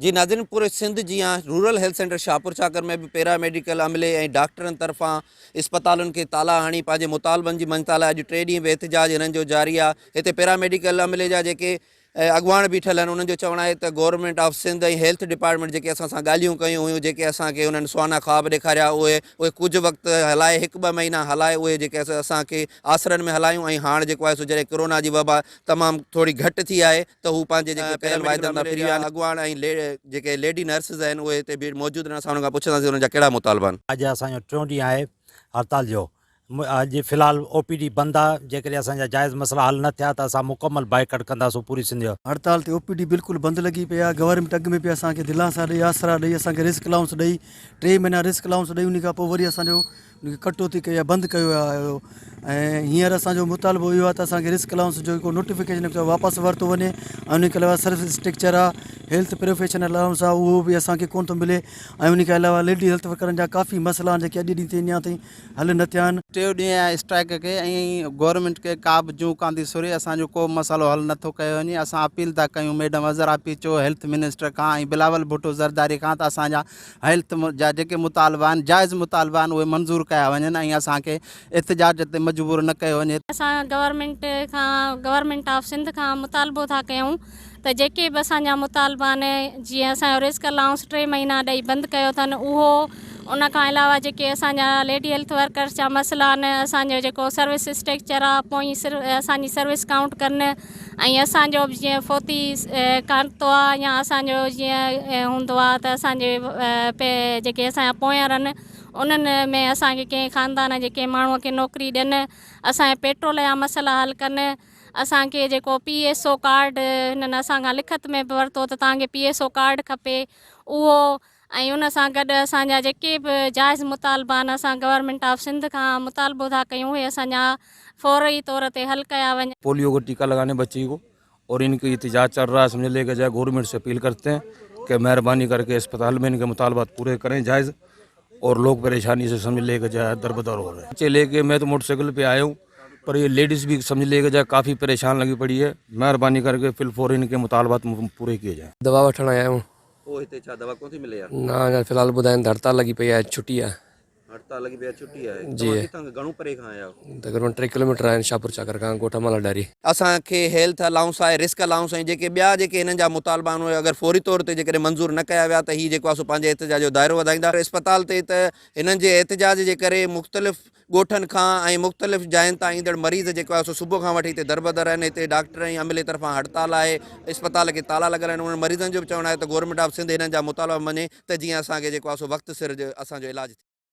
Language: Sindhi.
جي ناظرين پوري سنڌ جيان rural health centre Shahpur Chakar ۾ به پيرا ميڊيڪل عملي ۽ ڊاڪٽرن طرفان اسپتالن کي تالا هڻي پنهنجي مطالبن جي مڃتا لاء اڄ ٽي ڏينهن به احتجاج هنن جو جاري آهي هتي پيرا ميڊيڪل عملي جا جيڪي اڳواڻ بيٺل آهن انهن جو چوڻ آهي ته government of Sindh ۽ health department جيڪي اسان سان ڳالهيون ڪيون هيون جيڪي اسان کي انهن سهانا خواب ڏيکاريا اهي اهي ڪجهه وقت هلائي هڪ ٻه مهينا هلائي اهي جيڪي اسان کي آسرن ۾ هلايون ۽ هاڻ جيڪو آهي سو جڏهن ڪرونا جي وبا تمام ٿوري گهٽ ٿي آهي ته هو پنهنجي جيڪي ڪيل واعدن تان ڦري ويا آهن. اڳواڻ ۽ جيڪي ليڊي نرسز آهن اهي هتي به موجود آهن اسان انهن کان پڇنداسين انهن جا ڪهڙا مطالبا آهن. اڄ اسان جو ٽيون ڏينهن آهي هڙتال جو اڄ في الحال او پي ڊي بند آهي جيڪڏهن اسان جا جائز مسئلا حل نه ٿيا ته اسان مڪمل بائيڪاٽ ڪنداسون پوري سنڌ جو. هڙتال تي او پي ڊي بلڪل بند لڳي پئي آهي گورنمينٽ اڳ ۾ به اسان کي دلاسا ڏئي آسرا ڏئي اسان کي رسڪ الائونس ڏئي ٽي مهينا رسڪ الائونس ڏئي انهي کان پوء وري اسان جو ان کي ڪٽوتي ڪئي آهي بند ڪيو ويو آهي ۽ هينئر اسان جو مطالبو اهو آهي ته اسان کي رسڪ الائونس جو جيڪو نوٽيفڪيشن نڪتو آهي واپس ورتو وڃي ۽ ان کان علاوه سروس اسٽرڪچر آهي هيلٿ پروفيشنل الائونس آهي اهو به اسان کي ڪونه ٿو ملي ۽ ان کان علاوه ليڊي هيلٿ ورڪرن جا ڪافي مسئلا آهن جيڪي اڄ ڏينهن تائين اڃا تائين حل نه ٿيا آهن. ٽيون ڏينهن آهي اسٽرائيڪ کي ۽ گورنمينٽ کي ڪا به جون ڪانه ٿي سري اسان جو ڪو به مسئلو حل نه ٿو ڪيو وڃي اسان اپيل ٿا ڪيون ميڊم اظهر آپيچو هيلٿ منسٽر کان ۽ بلاول ڀٽو زرداري کان ته اسان جا هيلٿ جا جيڪي مطالبا آهن جائز مطالبا آهن اهي منظور ڪيا وڃن ۽ اسان کي احتجاج تي مجبور نه ڪيو وڃي. اسان گورنمينٽ کان گورنمينٽ آف سنڌ کان مطالبو ٿا ڪيون ته جيڪي به اسان جا مطالبا آهن جيئن اسان جو رسڪ الائونس ٽي مهينا ڏئي بند ڪيو اٿن اهو ان کان علاوه جيڪي اسان جا ليڊي هيلٿ ورڪرس جا مسئلا آهن اسان جو جيڪو سروس اسٽرڪچر آهي پوئين اسان جي سروس ڪائونٽ ڪن ۽ اسان جو به جيئن فوتي ڪانتو آ يا اسان جو جيئن هوندو آ ته اسان جي جيڪي اسان جا پوئينر آهن انهن ۾ اسان کي ڪنهن خاندان جي ڪنهن ماڻهو کي نوڪري ڏين اسان جي پيٽرول جا مسئلا حل ڪن اسان کي جيڪو پي ايس او ڪارڊ هنن اسان کان لکت ۾ به ورتو ته توهان کي پي ايس او ڪارڊ کپي اهو ۽ ان سان گڏ اسان جا جيڪي به جائز مطالبا آهن اسان گورنمينٽ آف سنڌ کان مطالبو ٿا ڪيون اهي اسان جا فوري طور تي حل ڪيا وڃن. پوليو کا ٽيڪا لگاني بچي کو اور ان کے احتجاج چل رها هي سمجھ لي که جائي گورنمينٽ سي اپيل کرتي هين که مهرباني کر کے اسپتال مين ان کے مطالبات پوري کرين جائز اور لوگ پريشاني سي سمجھ لي که جائي دربدر هو رهي بچي لي کے مين تو موٽر سائيڪل پي آيا هون پر يي ليڊيز بي سمجھ لي که جائي ڪافي پريشان لگي پڙي هي مهرباني کر کے في الفور ان کے مطالبات پوري کيي جائين. دوا وٺڻ آيا آهيون. پوء هتي ڇا دوا ڪونه ٿي ملي يا؟ نه اڃا في الحال ٻڌائين ته هڙتال لڳي پئي آهي ڇٽي آهي. هڙتال لڳي پئي آهي ڇٽي آهي. جي. توهان ڪٿان کان گهڻو پري کان آيا آهيو؟ تقريبن ٽي ڪلوميٽر آهن شاهپور چاڪر کان ڳوٺ مالا ڏاري. اسان کي هيلٿ الائونس آهي رسڪ الائونس ۽ جيڪي ٻيا جيڪي هنن جا مطالبا آهن اهي اگر فوري طور تي جيڪڏهن منظور نه ڪيا ويا ته هي جيڪو آهي سو پنهنجي احتجاج جو دائرو وڌائيندا. اسپتال تي ته هنن جي احتجاج جي ڪري مختلف ڳوٺن کان ۽ مختلف جاين تان ايندڙ مريض جيڪو آهي سو صبح کان وٺي هتي دربدر آهن هتي ڊاڪٽر ۽ عملي طرفان هڙتال آهي اسپتال کي تالا لڳل آهن انهن مريضن جو به چوڻ آهي ته گورنمينٽ آف سنڌ هنن جا مطالبا مڃي ته جيئن اسان کي جيڪو آهي سو وقت سر اسان جو علاج ٿئي.